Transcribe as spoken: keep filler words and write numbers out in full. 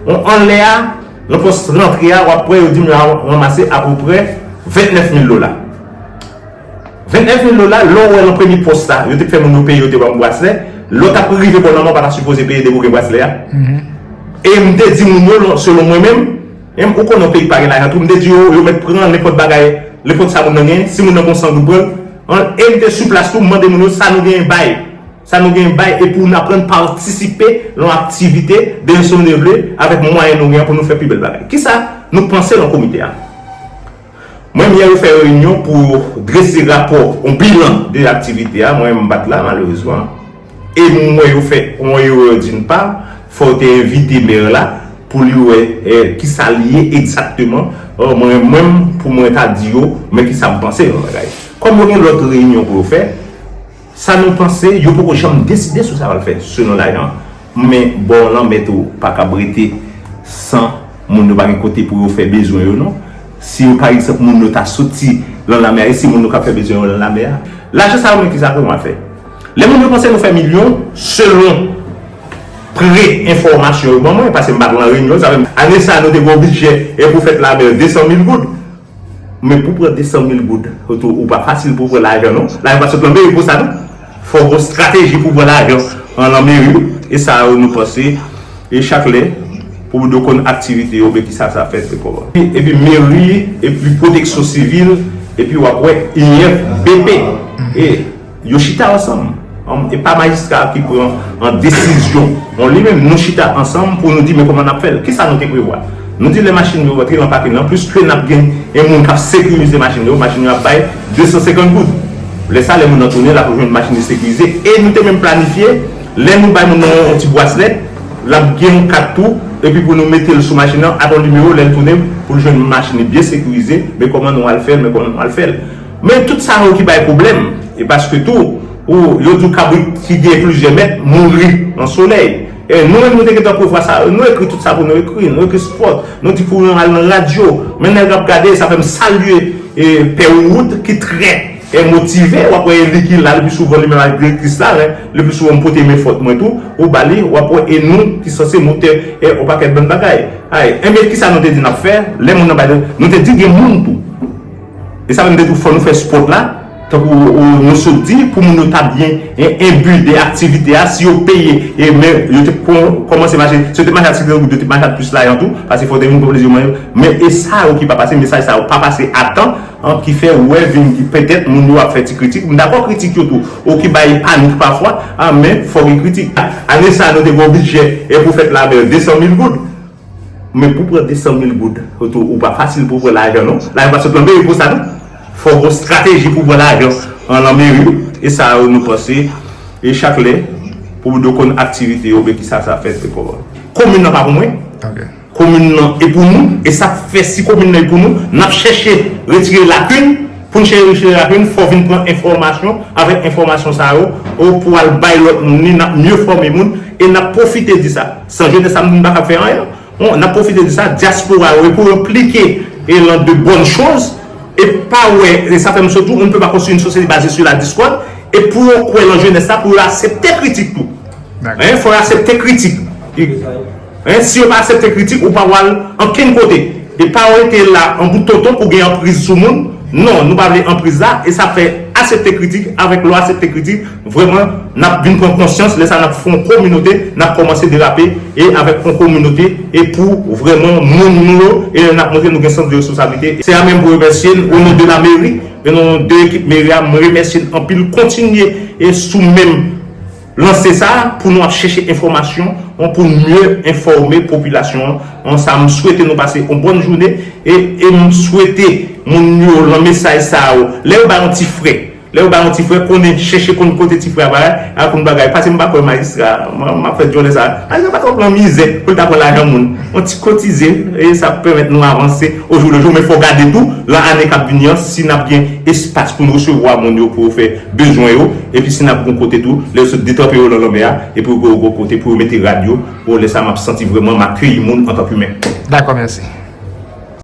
Bon, anlè a, nan pòs rantre a, w ap wè yo di m yo ranmase apeprè vennèf mil dola. Vennèf mil dola, lè w wè nan premye pòs la, yo te fè moun yo peye, yo te ban m braslè. Lè w t ap rive bò nan mwen, w pa ta sipoze peye depi w gen braslè a. E m te di moun yo, selon mwen menm, menm ou konnen yon peyi ki pa gen lajan tou, m te di yo, yo mèt pran nenpòt bagay, nenpòt sa moun nan genyen, si moun nan gen san goud, pran l. E m te sou plas tou, m mande moun yo, sa nou genyen bay. Sa nou genyen bay, epi w aprann patisipe nan yon aktivite, de yon sèl vle, avèk mwayen nou genyen pou nou fè pi bèl bagay. Kisa nou panse nan komite a? Mwen menm, yè yo fè reyinyon pou drese rapò, yon bilan de aktivite a. Mwen menm, m pa t la, malerezman. E m wè yo fè yon erè, d'une part, fò w te envite mè la pou li wè, eh, kisa li ye egzakteman. Or, mwen menm, pou mwen ta di yo, men kisa m panse nan bagay. Kòm yo gen lòt reyinyon pou yo fè, sa nou panse, yo poko janm deside sou sa yo al fè, selon lajan. Men bò lanmè tou pa kab rete san moun yo pa gen kote pou yo fè bezwen yo, non. Si yo, pa egzanp, moun yo ta soti lan lamè a, e si moun yo ka fè bezwen yo lan lamè a. Lajan sa yo, men kisa ke mwen fè? Lè moun yo panse nou fè milyon, selon pre enfòmasyon yo ban mwen, paske m pa t lan reyinyon, sa fè ane sa a nou te gen yon bidjè e pou fèt lamè de san mil goud. Men pou pran de san mil goud, ou tou, ou pa fasil pou pran lajan, non. Lajan pa sot lan meri pou sa, non. Fò w gen yon estrateji pou pran lajan an lan meri, e sa yo nou panse, e chak lè, pou moun yo konn aktivite yo, men kisa sa fèt, se kòman. Epi meri, epi pwoteksyon sivil, epi w ap wè I F B P. E yo chita ansanm. Anm, e pa majistra a ki pran an desizyon. Bon, li menm, nou chita ansanm pou nou di, men kòman n ap fè l? Kisa nou te prevwa? Nou di lè machin yo rantre lan pakin lan, pliske n ap gen yon moun k ap sekirize machin yo, machin yo ap bay de san senkant goud. Lè sa, lè moun nan tounen, l ap jwenn machin li sekirize. E nou te menm planifye, lè nou bay moun nan yon ti braslè, l ap gen yon kat tou, epi pou nou mete l sou machin nan, ak yon nimewo, lè l tounen, pou l jwenn machin li byen sekirize, men kòman nou al fè l, men kòman nou al fè l. Men tout sa yo ki bay pwoblèm, e paske tou, ou, yo di w kabrit ki gen plizyè mèt mouri nan solèy. E nou menm, nou te gentan prevwa sa, nou ekri tout sa pou nou ekri, nou ekri spòt, nou di pou nou al nan radyo. Men nèg ap gade, sa fè m salye, e, Pè Wouwout ki trè, e, motive, w ap wè e li ki la, le pli souvan li menm ak direktris la, men le pli souvan m pote men fòt mwen tou, ou ba li, w ap wè e nou ki sanse motè, e, yon pakèt bann bagay. Ay, enben kisa nou te di n ap fè, lè moun nan bay, nou te di gen moun tou. E sa menm te tou fò nou fè spòt la, tankou, ou, nou sot di, pou moun yo ta byen, en, enbi de aktivite a, si yo peye, e men yo te kon-, kòmanse mache, si yo te mache ak senkant goud, yo te mache ak plis lajan tou, paske fò te vin pran plezi yo manje, men e sa yo ki pa pase, mesaj sa yo pa pase a tan, an, ki fè ou wè vin ki petèt moun yo ap fè ti kritik. M dakò kritik yo tou, ou ki bay panik pafwa, a, men fò gen kritik. Ane sa a, nou te gen yon bidjè, e pou fèt lamè, de san mil goud. Men pou pran de san mil goud, ou tou, ou pa fasil pou pran lajan, non. Lajan pa sot lan meri pou sa, non. Fò w gen yon estrateji pou pran lajan an lan meri, e sa yo nou panse, e chak lè, pou moun yo konn aktivite yo, men kisa sa fèt, se kòman. Komin nan pa pou mwen. Komin nan e pou nou, e sa fè si komin nan e pou nou, n ap chèche retire lakin, pou n chèche retire lakin, fò w vin pran enfòmasyon, avèk enfòmasyon sa yo, ou pou al bay lòt moun li, n ap mye fòme moun, e n ap pwofite di sa. San jenès sa, moun pa kab fè anyen. Bon, n ap pwofite de sa, dyaspora yo, e pou yo enplike e lan de bonnes choses, e pa wè, e sa fè m sot di w, on ne peut pas construire une société basée sur la discorde, e pou yo kwè lan jenès la, pou yo aksepte kritik tou. Hein, fò yo aksepte kritik. Hein, si yo pa aksepte kritik, ou pa pral ankenn kote. E pa rete la an bout tonton pou gen anpriz sou moun. Non, nou pa vle anpriz la, e sa fè aksepte kritik, avèk lè w aksepte kritik, vrèman, n ap vin pran konsyans, lè sa n ap fè yon kominote, n ap kòmanse derape, e avèk yon kominote, e pou vrèman moun nou yo, e n ap montre nou gen sans de responsablite. Se a menm pou remèsye n, o non de la meri, e non de ekip meri a, m remèsye n anpil, kontinye e sou menm lanse sa a, pou nou ap chèche enfòmasyon, pou mye enfòme popilasyon an. Sa, m swete nou pase yon bòn jounen, e, e m swete moun yo, lan mesaj sa yo, lè yo bay yon ti frè, Lè yo bay yon ti frè, konnen, chèche konn kote ti frè a bay, a konn bagay. Paske m pa kwè majistra, m, m ap fè dyòlè sa. Majistra pa t ap pran mizè pou l ta pran lajan moun. Yon ti kotize, e sa ap pèmèt nou avanse ojou le jou. Men fò gade tou, lan ane k ap vini an, si n ap gen espas pou n resevwa moun yo pou yo fè bezwen yo, epi si n ap gen yon kote tou, lè yo sot detranpe yo lan lanmè a, epi yo gen yon kote pou yo mete rad yo, bon, lè sa a m ap santi vrèman m akeyi moun antanke imen. Dakò, mèsi.